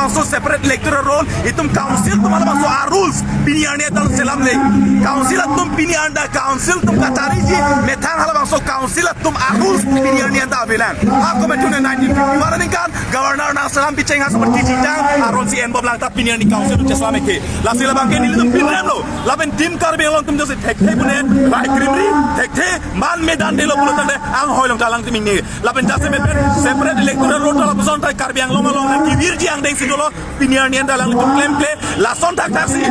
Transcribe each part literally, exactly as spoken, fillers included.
Halabangso separate electoral roll, itum council atum halabangso a-rules pini arni anta selamle. Council atum pini anta council atum kachariji methang halabangso council atum a-rules pini arni anta avelang. Ako methune nineteen fifty-one aningkan governor nangselam picheng ha super titi tang aron si enbom lang ta pini arni council atum cheselam-ik ke. Lasi labangke nelitum pinremlo. Lapen Team Karbi Anglong atum jongsi thekthe pune, rai krimri, thekthe man medan delo pulo tangte anghoi along ta alangtum ingne. Lapen jasemet pen separate electoral roll ta lapuson ta Karbi Anglong along nangkevirji angdeng si dolo, pini arni anta alanglitum klemkle, lason thakthak si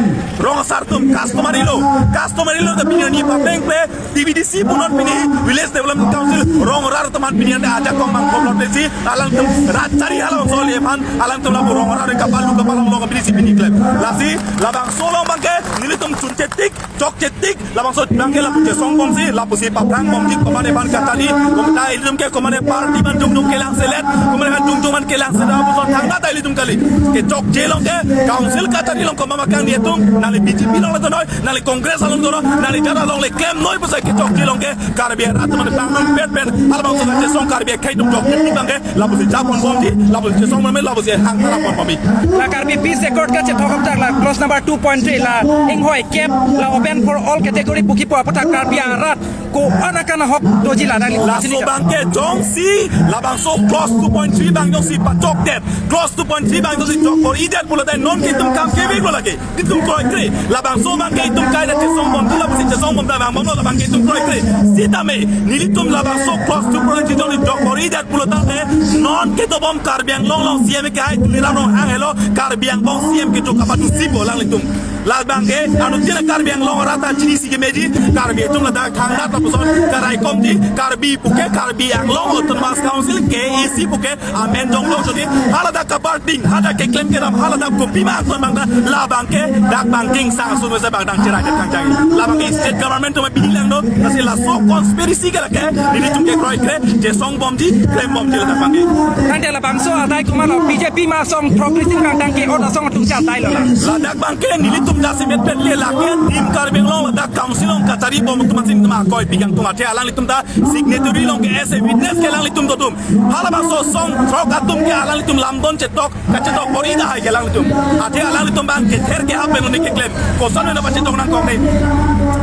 rong asar atum customary law, customary law ta pini arni paplengple, T V D C punon pini Village Development Council rong arat atum aphan pini anta ajakong mangkok lote si alangtum rat chari halabangso le aphan alangtum lapu rong arat kapalu kapalong long pini si pini klem. Lasi labangso along abangke nelitum chunchetik, chokchetik, labangso abangke lapu chesong bomsi, lapusi paphrang bomji, komatne aphan kachari, komatne ilitum ke komatne party aphan jongjong kelang selet, komatne aphan jongjong aphan kelang selet, lapuson thangnat ilitum kali. Kechokche along ke, council kachari along komat ma kangni atum, nangli B J P along le tonoi, nangli Congress along tonoi, nangli jat along le klemnoi pusi kechokche along ke, Karbi arat atum aphan pangpet pen, halabangso kachesong Karbi akhei atum chokchetik abangke, lapusi japon bomji, lapusi chesong bomji, lapusi hang tara pon bomji. La Karbi Peace Accord kachethok aphuthak la clause number two point three la inghoi kep la open for all category pu kipu aphuthak Karbi arat ko-an akan ahok doji la nang. Laso abangke jongsi labangso clause two point three abang jongsi pachokdet, clause two point three abang jongsi chok koridet pulote non ke itum kam keveklo lake. Itum kroikre, labangso abangke itum kaita chesong bomthu lapusi chesong bomtha abang bomlo labangke itum kroikre. Sitame, nelitum labangso clause two point three jongsi chok koridet pulo tangte, non kedobom Karbi Anglong along C M kehai Tuliram Ronghang helo, Karbi Anglong C M kecho kapatu sipo alanglitum. Labangke, anuttin Karbi Anglong arat ta chinisi kemeji, Karbi atum ladak thangnat lapuson karaikomji, Karbi puke Karbi Anglong Autonomous Council, K A A C puke amen jonglo chodi, haladak kaparting, haladak keklem kedam, haladak kopi ma angton abang ta, labangke, dak bangking sang sun wese bang dang cherai dak kang jai. Labangke state government atum bidi langno, lasi laso conspiracy ke lake, nelitum ke kroikre, chesong bomji, klem bomji ladak abangke. Tangte labangso adai komatlo B J P ma song progressive kangtang ke-ot asong atum si adai lo la. Ladak abangke nelitum jasemet pen le lake Team Karbi Anglong ladak council along kachari bom atum asin atum akoi pi kangtung athe alanglitum ta signatory along ke as a witness ke alanglitum dotum. Halabangso song throk atum ke alanglitum lamdon chetok, kachetok kori tahai ke alanglitum. Athe alanglitum abang kether ke hapen unik keklem. Koson na pachetok nangkok ni.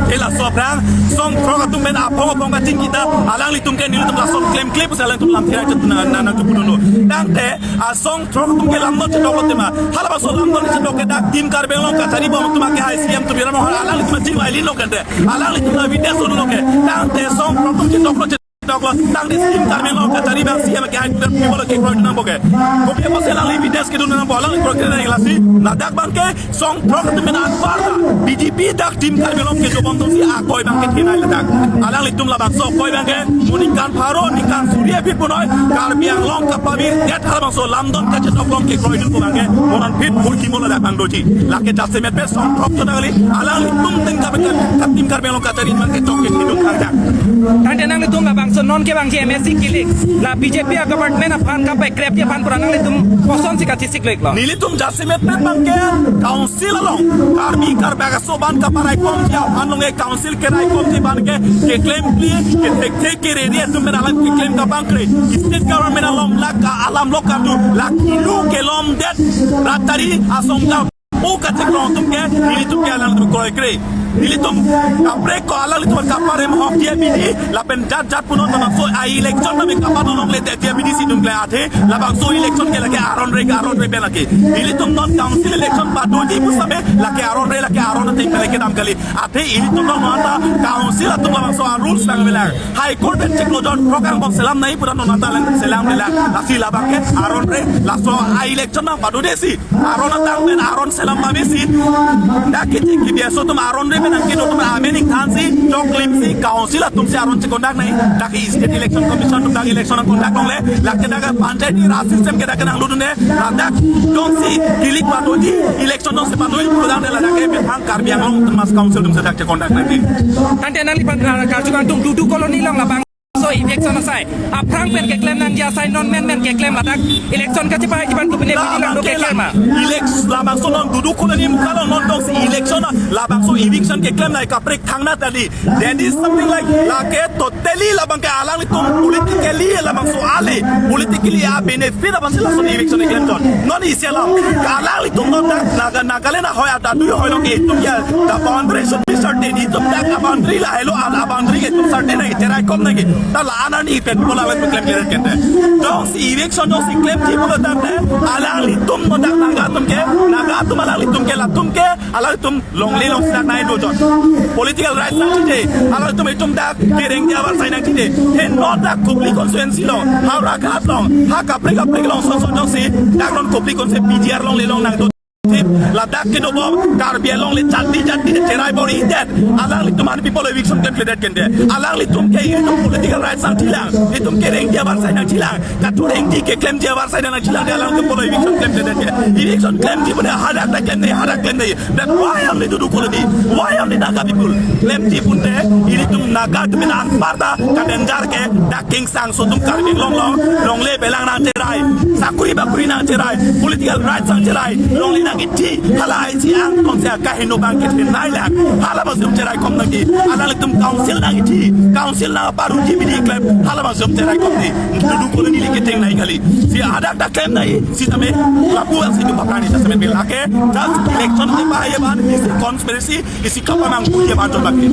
Ke laso aphrang song throk atum pen aphong aphong kachingki ta alanglitum ke nelitum lason klemkle pusi alanglitum lamthe chetun na na na tupunono. Tangte asong throk atum ke lamdon chetok lo tema. Halabangso lamdon chetok ke dak Team Karbi Anglong kachari bom atum ke hai C M Tuliram Ronghang alanglitum chingvaili lo kante. Alanglitum la witness lo ke. Tangte song throk atum chetok lo chetok lo. Tangte Team Karbi Anglong kachari abang C M kehai Tuliram Ronghang lo ke kroidun nangpo ke. Kopi apotsi alangli witness kedun nangpo alang kroikre nang lasi. Ladak abangke song throk atum pen anparta B J P dak Team Karbi Anglong kecho bom atum si akoi abangke thenai ladak. Alanglitum labangso akoi abangke mo ningkan pharo ningkan suri aphi punoi Karbi Anglong kapavirdet halabangso lamdon kachetok along kekroidun pu abangke mo non phit murki mo ladak abang doji. Lake jasemet pen song throk chot kali alanglitum tingkap ka Team Karbi Anglong kachari abangke chok ke hidung kangdak. Tangte nanglitum labangso non ke abangke M A C kilik la B J P a-government aphan kapekrepji aphan pura nanglitum kosonsi kachesik lo iklo. Nelitum jasemet pen abangke council along Karbi Karbi aso abang kaparaikomji aphan along e council keraikomji abangke keklempli kethekthe kerere atum pen alang keklem kabangkre. State government along lak alam lo karju lak ilu kelomdet rat chari asong ta o kachekrong atum ke nelitum ke alanglitum kroikre. Nelitum kaprek ko alanglitum kaparem hokji abidi lapen jat jat punon labangso a-election tame kapadolongle te abidi si itum kle athe labangso election ke lake aron re aron re pen lake. Nelitum non council election padoji pusitame lake aron re lake aron ateng pen lake dam kali. Athe ilitum non anta council atum labangso a-rules nangvelang. High Court pen chiklo jon throk angbong selamnoi pura non anta lang selamvelang. Lasi labangke aron re laso a-election nangpadodesi aron atang pen aron selam pamesi. Dak kiti kibiaso atum aron re pen angke atum amen ingthansi choklimsi council atumsi aron chekondaknoi. Dak state election commission atum dak election nangkondaknongle. Lake dak panchayati raj system ke dak nanglutdunde. Ladak jongsi kilik padoji election jongsi padoji pulo tangte ladak ke methang Karbi Anglong Autonomous Council atumsi dak chekondaknoi. Tangte nangliphan, ah, karju kangtung Dudu Colony along labang Eviction asai, aphrang pen keklem nangji asai, non menmen keklem ladak election kachepahai jipan kupine pidi lang do keklem ma. Elect-, labangso non Dudu Colony mukhang along non jongsi election labangso eviction keklem nai kaprek thangnat kali. That is something like lake totally labang ke alanglitum politically labangso ale politically a benefit abang si lason eviction keklem chot. Non isi alam alanglitum non dak Naga, Nagaland ahoi adadu ahoi along ke itum ya, the boundary should be certain. Itum dak a boundary lahelo, a boundary ke itum certain nangji, cherai kom nangji. Ta la-an arni pen pola wet klem kere kente. Jongsi eviction jongsi klemji pulo tangte, alanglitum non dak Naga atum ke, Naga atum alanglitum ke, latum ke, alanglitum longle long sinak nai do chot. Political rights nangchide, alanglitum itum dak kerengji avarsai nangchide. He non dak Kopili constituency along, Howraghat along, ha kaprek kaprek along son son jongsi dak non Kopili constituency P G R longle long nangdo. Ladak kedo bom, Karbi Anglong le jati jati cherai bor-idet. Alanglitum an people eviction klemkledet kente. Alanglitum ke itum political rights nangchilang, itum kerengji avarsai nangchilang, katurengji keklemji avarsai nangchilang, alanglitum people eviction klemkledet ke. Eviction klemji pu ne hadak ta klem nai, hadak klem nai. That why only Dudu Colony? Why only Naga people? Klemji pute, itum Naga atum anparta ka danger ke, dak Kingsangso atum Karbi Anglong along, longle belang nangcherai, sakuri bakuri nangcherai, political rights nangcherai, longle nangkithi, hala isi angtong si kaheno bang kethin nai lang, halabangso cherai kom nangji, alanglitum council nangkithi, council nangparuji bidi klem, halabangso cherai kom nangji, Dudu Colony le ketheng nai kali, si hadak dak klem nai, sitame lapu-an si itum paprani sitame bil ake, just election kepahai abang, isi conspiracy, isi kapamangkuji abang chot baki.